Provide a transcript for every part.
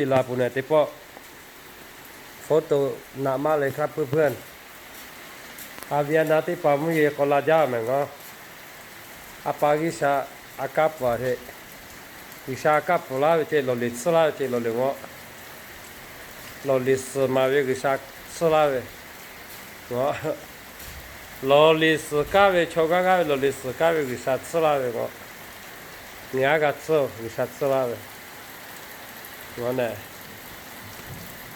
Laˬ puˬ nehˬ teˇ pawˆ, photo naꞈ maˇ le hk'a puiˉ puiˉ. A viˉ a na teˇ hpaˍ mvuhˇ yeˬ k'awꞈ la jaˇ mehˍ ngaˬ. A pa G'uiˬsha a kaˇ pfuhˍ a heˆ. G'uiˬsha a kaˇ pfuhˍ laˇ ve ce, lawˬ liˬ tsuhˇ laˇ ve ce, lawˬ liˬ ngaˬ. Lawˬ liˬ suhˍ maˍ ve G'uiˬsha tsuhˇ laˇ ve ngaˬ. Lawˬ liˬ suhˍ kaˇ ve, chaw g'aˇ g'aˇ ve lawˬ liˬ suhˍ kaˇ ve G'uiˬsha tsuhˇ laˇ ve ngaˬ. Ngaˬ a g'a tsuhˇ, G'uiˬsha tsuhˇ laˇ ve ngaˬ nehˬ.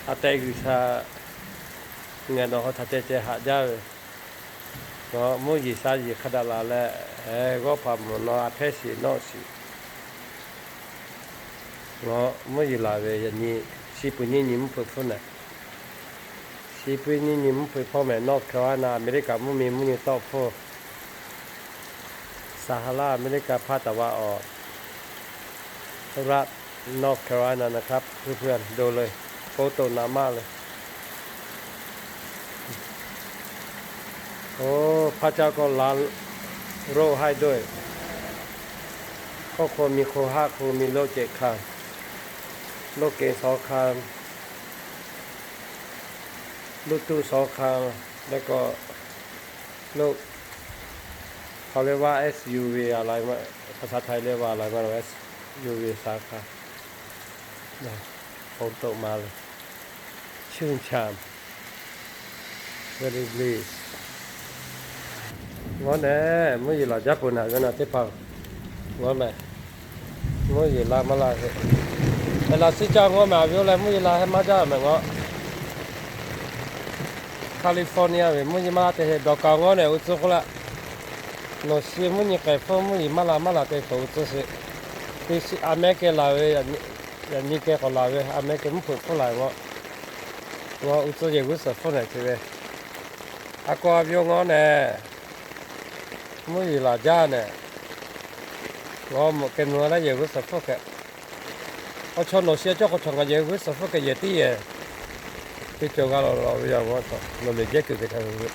A teh G'uiˬsha ngaˬ nawˬ hui htaꞈ ceh ceh haꞈ jaˇ ve. Ngaˬ mvuhˇ yeˬ sha yeˬ hk'a daꞈ laˬ leh, g'awˇ hpaˍ mvuhˬ naw a hpehˇ shiˍ nawˆ shiˍ. Ngaˬ mvuhˇ yeˬ laˬ ve yaꞈ nyi, shi puiˍ nyiˇ nyi mvuhˇ hpeuꞈ hpfuhˇ nehˬ. Shi puiˍ nyiˇ nyi mvuhˇ hpeuꞈ hpawˇ mehˍ North Carolina, America mvuhˇ miˬ mvuhˇ nyi tawˆ hpfuhˇ. Sahara America hpaˇ taˍ va awˬ, Raleigh, North Carolina naˍ hk'a puiˉ puiˉ a do le, photo naꞈ maˇ le. Oˇ hpaˇ caˇ k'o la roˆ haiˉ doˆ e. Hk'oˆ hk'o miˬ hk'oˆ haˆ hk'o miˬ loˆ cehˬ hkanˍ, loˆ kehˬ shawˍ hkanˍ, loˆ tuˇ shawˍ hkanˍ, leh k'o loˆ, hk'aˬ le vaˇ SUV a la, ภาษาไทย le vaˇ a la, SUV sha hkanˍ. Photo maˇ le, ชื่นชม very please. Ngaˬ nehˬ mvuhˇ yeˬ laˬ jaˇ peuˬ naˍ ve naˍ teˇ hpaˍ. Ngaˬ mehˍ mvuhˇ yeˬ la maˇ la heˆ. Eˬ, laꞈ shiˉ caˇ ngaˬ mehˍ a ve oˇ leh mvuhˇ yeˬ la heˆ maˇ jaˇ mehˍ ngaˬ. California ve mvuhˇ yeˬ maˇ la te heˆ dawˬ kaꞈ ngaˬ nehˬ uˉ tcuhˇ k'oˆ laˇ. Nawˬ shi mvuhˇ nyi k'ehˬ hpfuhˇ mvuhˇ yeˬ maˇ la maˇ la te hpeuꞈ uˉ tcuhˇ sheˍ. Teˇ shiˍ a mehˉ kehˬ laˬ ve, yaꞈ nyi kehˬ k'awꞈ laˬ ve a mehˉ kehˬ mvuhˇ hpeuꞈ hpfuhˇ laˬ ngaˬ. Ngaˬ uˉ tcuhˇ yehˬ g'uˇ suhˍ hpfuhˇ nehˬ ce ve. A k'o a ve oˇ ngaˬ nehˬ mvuhˇ yeˬ laˬ jaˇ nehˬ. Ngaˬ mvuhˇ kehˬ nu leh yehˬ g'uˇ suhˍ hpfuhˇ kehˬ. K'aw chaw nawˬ shi cawˇ k'aw chaw ngaˬ yehˬ g'uˇ suhˍ hpfuhˇ kehˬ yehˬ tiˉ yehˬ. Teˇ cawˬ g'a lawˬ lawˬ ve yaꞈ ngaˬ lawˬ lehˬ jehˇ kuiˬ ve htaꞈ ve.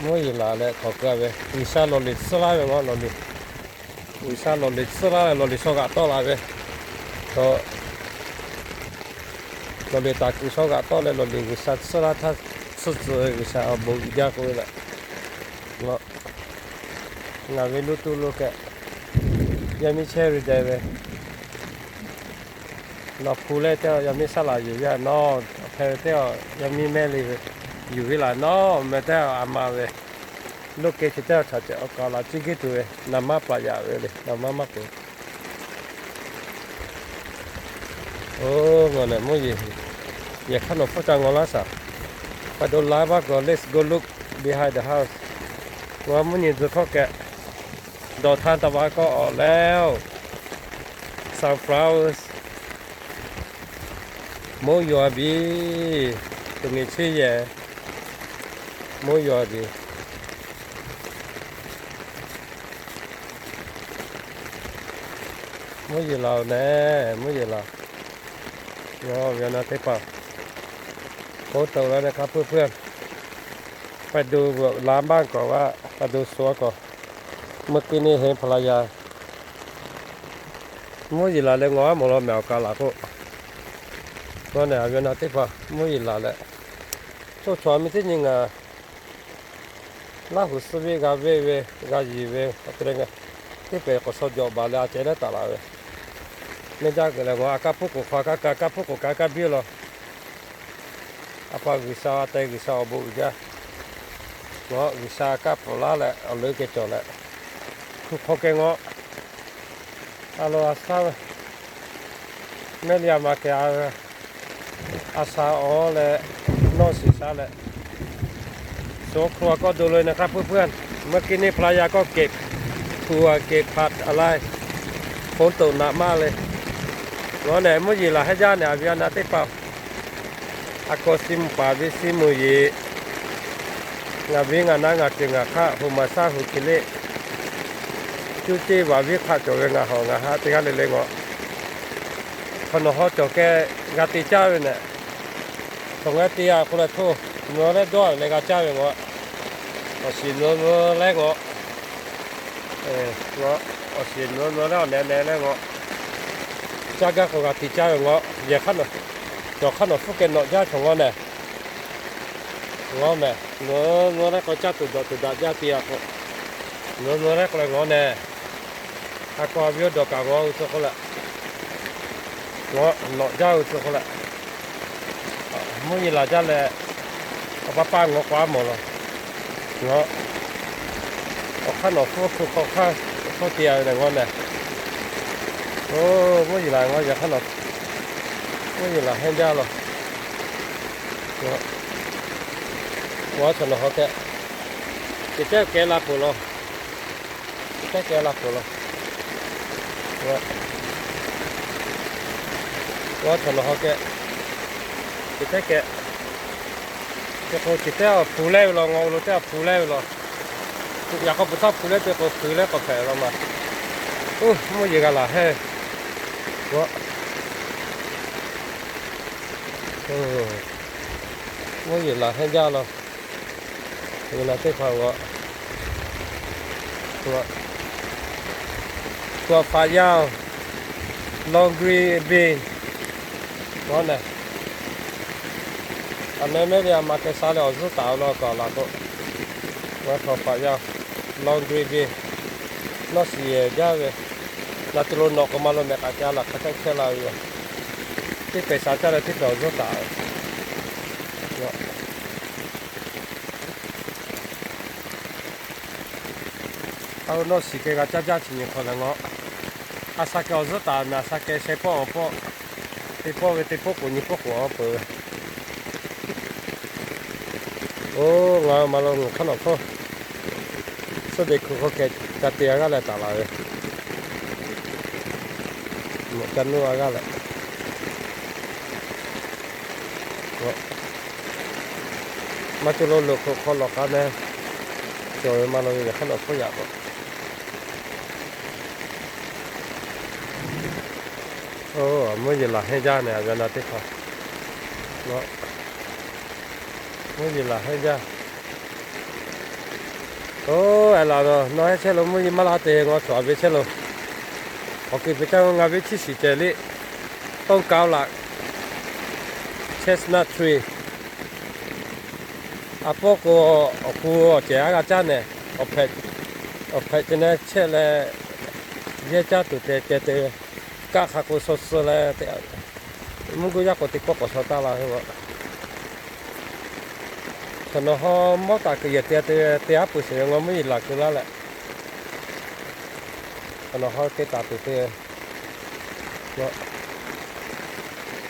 Mvuhˇ yeˬ laˬ leh htawnˍ keu a ve G'uiˬsha lawˬ liˬ tsuhˇ laˇ ve ngaˬ lawˬ liˬ. G'uiˬsha lawˬ liˬ tsuhˇ laˇ leh lawˬ liˬ shaw g'aꞈ tawˆ la ve. Lawˬ liˬ taˍ kuiˬ shaw g'aꞈ tawˆ leh lawˬ liˬ G'uiˬsha tsuhˇ laˇ htaˇ, tsuhˇ tcuh ve G'uiˬsha awˬ bon uiˍ jaˇ k'oˆ ve lehˬ, ngaˬ ve loˇ tuˇ loˇ kehˬ, yaˇ miˇ chehˇ ve deh ve, nawˬ hpu leh teˇ yaˇ miˇ shaˉ laꞈ yuˬ ve a nawˬ hpehˇ ve teˇ yaˇ miˇ mehˇ le ve, yuˬ ve laˬ nawˬ meh teˇ a ma ve, loˇ kehˬ chi teˇ a chaꞈ cehˬ awˬ kaˍ laˬ ciˇ gehˇ tuˬ ve naˍ maˇ paˍ yaꞈ ve le, naˍ maˇ maˇ k'oˍ. Oˇ, ngaˬ nehˬ mvuhˇ yeˬ, yehˬ hk'aˇ nawˬ hpfuhˇ ca ngaw laˇ shaˍ. Hk'a dawˇ laˇ maˇ k'oˍ, let's go look behind the house. Ngaˬ mvuhˇ nyi tzuhˬ hkawˇ kehˬ, dawˬ htaˇ taˍ va kawˆ awˬ leh oˬ, sunflowers, moˉ yaw a biˇ, teˇ nyi cheˇ yehˬ, moˉ yaw a biˇ. Mvuhˇ yeˬ laˬ oˬ nehˬ, mvuhˇ yeˬ laˬ. Ngaˬ ve awˬ na teˇ hpaˍ k'oˆ tawˆ la leh hk'a puiˉ puiˉ, pa do laˇ maˇ kawꞈ vaˇ, pa do shu a kawꞈ, mvuhˇ kiˇ neˇ heˆ hpaˍ laˇ yaˇ. Mvuhˇ yeˬ laˬ leh ngaˬ a mawˬ law mehˍ awˬ kaˍ laˬ k'o, ngaˬ nehˬ a ve awˬ na teˇ hpaˍ mvuhˇ yeˬ laˬ leh, chaw chaw a miˇ teˇ nyi ngaˬ Laˇ huˍ suh ve g'a ve ve, g'a yiˍ ve, a te leh ngaˬ teˇ pehˍ k'awꞈ shaw jawꞈ baˬ leh a ceh leh taˍ laˬ ve. Mehˇ jaˇ g'uiˬ leh ngaˬ a kaˇ hpuˇ k'oˍ hk'aw kaˇ kaˇ, kaˇ hpuˇ k'oˍ kaˇ kaˇ biˇ law. A pa G'uiˬsha a teh G'uiˬsha awˬ bon uiˍ jaˇ. Ngaˬ G'uiˬsha kaˇ pfuhˍ laˇ leh awˬ leuˉ keh cawˬ leh, hkui hk'aw keh ngaˬ a lo a shaˉ ve, mehˇ le a ma keh a a sha awˬ leh, nawˇ shiˍ sha leh, shu hk'aw a kawˆ do lo nehˬ hk'a puiˉ puiˉ, mvuhˇ kiˇ neˇ hpaˍ laˇ yaˇ kawˆ kehˬ, hpu a kehˬ hpaꞈ a laiˉ, hponˇ toꞈ naꞈ maˇ le. Ngaˬ nehˬ mvuhˇ yeˬ laˬ heˆ jaˇ nehˬ a ve a na teˇ hpaˍ, a kawꞈ siˉ mvuhˇ paˍ ve siˉ mvuhˇ yeˬ, ngaˬ viˉ ngaˬ naˉ ngaˬ ceuˬ ngaˬ hk'aˆ, hu maˍ shaˉ hu hki le, cuˇ ceˇ vaˬ viˉ hk'aˆ cawˬ ve ngaˬ hawˬ ngaˬ ha teˇ g'aˇ le le ngaˬ, hk'aw nawˬ haw cawˬ keh g'a te caˇ ve nehˬ, hk'aw ngaˬ te a k'oˆ leh htoˇ, mvuh leh dawˇ leh g'a caˇ ve ngaˬ, awˬ shiˍ mvuh mvuh leh ngaˬ Ngaˬ awˬ shiˍ nuˇ nuˇ leh awˬ neh neh leh ngaˬ caˇ gaˇ k'o g'a te caˇ ve ngaˬ yehˬ hk'aˇ nawˬ, cawˬ hk'aˇ nawˬ hpfuhˇ keh nawꞈ jaˇ chaw ngaˬ nehˬ. Ngaˬ mehˬ, nuˇ nuˇ leh k'o caˇ tuˬ dawꞈ tuˬ daꞈ jaˇ te a k'o, nuˇ nuˇ leh k'o leh ngaˬ nehˬ, a k'o a viˉ dawˬ kaꞈ ngaˬ ve tcuh k'oˆ leh, ngaˬ nawꞈ jaˇ ve tcuh k'oˆ leh, mvuhˇ yeˬ laˬ jaˇ leh, awˬ pa paˇ ngaˬ k'o a mawˬ la, ngaˬ awˬ hk'aˇ nawˬ hpfuhˇ hkui hk'aw hk'aˇ hpfuhˇ te a ve lehˬ ngaˬ nehˬ. Oˇ, mvuhˇ yeˬ laˬ ngaˬ yehˬ hk'aˇ nawˬ, mvuhˇ yeˬ laˬ hehnˇ jaˇ la. Ngaˬ chaw nawˬ hawˉ keh, ceˬ tehˉ keh la peuˬ la, ceˬ tehˉ keh la peuˬ la. Ngaˬ chaw nawˬ hawˉ keh, ceˬ tehˉ keh, te k'o ceˬ tehˉ awˬ hpu leh ve la, ngaˬ lo tehˉ awˬ hpu leh ve la. Yaꞈ k'aw peuˬ htaˇ hpu leh te k'o hpu leh k'awꞈ hpehꞈ la ma. Oˇ, mvuhˇ yeˬ g'a laˬ hehnˇ. Mvuhˇ yeˬ laˬ hehnˇ jaˇ la. Ngaˬ teˇ hpaˍ-oˬ, a, Tuꞈ faꞈ yaˇ-oˬ, long green bean. Ngaˬ nehˬ, a meh mehˉ ve a ma keh sha leh awˬ zuhˇ taˍ la kaꞈ laˬ k'o, ngaˬ tuꞈ faꞈ yaˇ, long green bean, nawˇ shiˍ yehˬ jaˇ ve, na te lo nawꞈ k'o ma lo mehꞈ k'aꞈ ca laˬ hk'a caˇ chehˇ la ve yoˬ. Teˇ pehˍ sha caˇ leh teˇ pehˍ awˬ zuhˇ taˍ ve. A lo nawˇ shiˍ keh g'a caˇ jaˇ chi nyi hk'aw lehˬ ngaˬ, a sha keh awˬ zuhˇ taˍ mehˍ, a sha keh sheh pawˆ awˬ pawˆ, teˇ pawˆ ve teˇ pawˆ k'oˍ nyi pawˆ k'oˍ a peuˬ ve. Oˇ, ngaˬ ma lo ngaˬ hk'aˇ nawˬ hpfuhˇ suhˆ de hkui hk'aw keh ca te a g'aˇ leh taˍ laˬ ve, mawꞈ ca nuˇ a g'aˇ leh, maˇ te lo loꞈ hk'oꞈ hk'aw lawꞈ k'a meh cawˬ ve ma lo ve hk'aˇ nawˬ hpfuhˇ yaꞈ k'o. Oˇ, mvuhˇ yeˬ laˬ hehnˇ jaˇ nehˬ, a ve na teˇ hpaˍ. Mvuhˇ yeˬ laˬ hehnˇ jaˇ. Oˇ, a laˬ nawˬ, nawˬ hehnˇ chehˇ lo mvuhˇ yeˬ maˇ laˇ te, ngaˬ cawˬ a ve chehˇ lo. Awˬ kuiˬ peuˬ caˇ ngaˬ ve chiˇ shiˍ cehˬ liˇ, tawˇ kaoˇ laꞈ, chestnut tree. A pawˆ k'o, awˬ ku awˬ cehˬ a g'a caˇ nehˬ, awˬ hpehꞈ, awˬ hpehꞈ ceh nehˬ chehˇ leh, yehˇ caˇ tuˬ te ceh te, kaˆ hk'a k'o suh suh leh, mvuhˇ guˇ yaˇ k'o teˇ pawˆ k'awꞈ shaw taˇ la ve. Chaw nawˬ hawˉ mawˇ taˍ kuiˬ yehˬ te te te aˉ pui sheˍ ve ngaˬ mvuhˇ yeˬ laˬ keu laˇ leh, chaw nawˬ hawˉ te taˍ tuˬ te,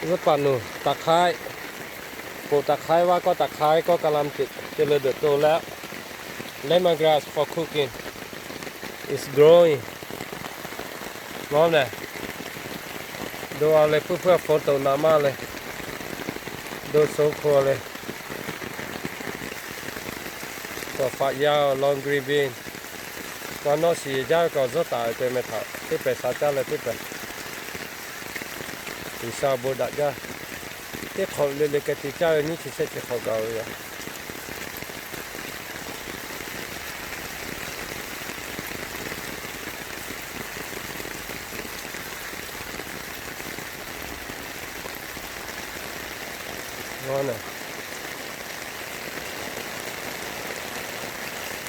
zuhˆ paˍ nuˬ taˍ hk'aiˉ, poꞈ taˍ hk'aiˉ, vaˇ kawˆ taˍ hk'aiˉ, kawˆ ka la mvuh ceuˬ leh deuꞈ to leh, lemon grass for cooking is growing. Ngaˬ nehˬ, do a leh puiˉ puiˉ a photo naꞈ maˇ leh, do so hk'aw leh, tuꞈ faꞈ yaˇ, long green bean. Ngaˬ nawˇ shiˍ yehˬ jaˇ ve kaꞈ zuhˆ taˍ ve te meh htaꞈ teˇ pehˍ sha caˇ leh teˇ pehˍ G'uiˬsha awˬ bon daꞈ jaˇ. Teˇ hk'awꞈ le le keh te caˇ ve nyiˇ chi shehˆ chi hk'awꞈ gaˬ ve yoˬ.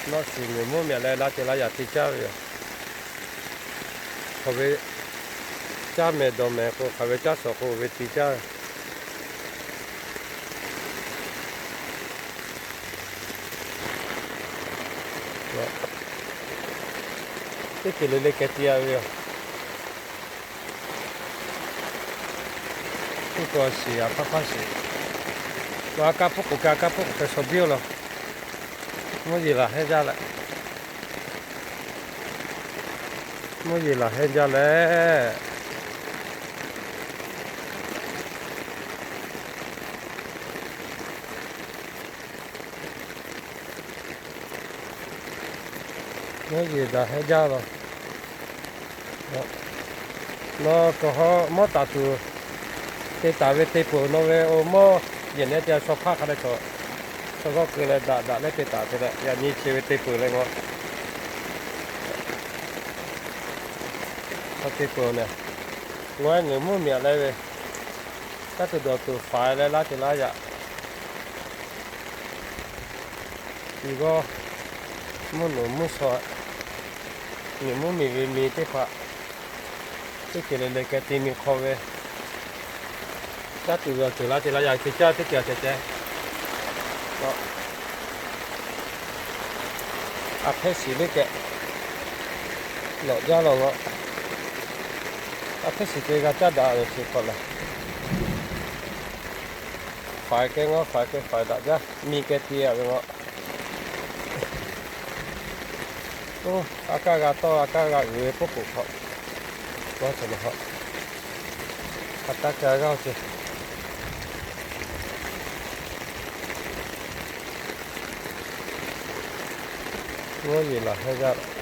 Nawˇ shiˍ mvuhˇ mehˍ leh laˇ ceh laˇ yaꞈ te caˇ ve yoˬ. Hk'aˬ ve caˇ mehˍ dawˬ mehˍ k'o, hk'aˬ ve caˇ shawˍ k'o ve te caˇ ve. Teˇ ceuˬ le le keh te a ve yoˬ. Teˇ k'o shiˍ a hpaˇ hpaˇ shiˍ. Ngaˬ a kaˇ hpfuhˆ k'oˍ ka, a kaˇ hpfuhˆ k'oˍ ka shaw biˇ-oˬ laˬ. Mvuhˇ yeˬ laˬ hehnˇ jaˇ leh, mvuhˇ yeˬ laˬ hehnˇ jaˇ leh, mvuhˇ yeˬ daꞈ hehnˇ jaˇ laˬ. Nawˬ kawˬ hawˉ mawˇ taˍ tuˬ te taˍ ve te peuˬ nawˬ ve oˇ mawˇ yehˬ nehˉ te a shaw hpaˇ hk'a leh chaw, chaw g'awˇ keu leh daꞈ daꞈ leh te taˍ te leh yaꞈ nyi chi ve te peuˬ leh ngaˬ Te peuˬ-oˬ neh, ngaˬ nuˬ mvuhˇ miˬ aꞈ leh ve, caˇ tuˬ dawˬ tuˬ faiˍ leh laˇ te laˇ yaꞈ. Iˬ g'awˇ mvuhˇ nuˬ mvuhˇ shaw, nuˬ mvuhˇ miˬ ve mi teˇ hpaˍ teˇ ceuˬ le le keh te mi hk'aw ve, caˇ tuˬ dawˬ tuˬ laˇ te laˇ yaꞈ, te caˇ teˇ ceuˬ ceh ceh. A hpehˇ shiˍ le keh lawꞈ jaˇ law g'aꞈ. A hpehˇ shiˍ te g'a caˇ daꞈ ve chi hk'awꞈ lehˬ, faiˍ keh ngaw, faiˍ keh faiˍ daꞈ jaˇ, mi keh te a ve ngaw. Oˇ, a kaˇ g'a tawˇ, a kaˇ g'a uiˍ ve poˆ k'oˍ hk'awꞈ, g'awˇ cawˬ ma hk'awꞈ, a taˇ ka g'aˇ ceh. G'awˇ yeˬ laˬ hk'e g'aˇ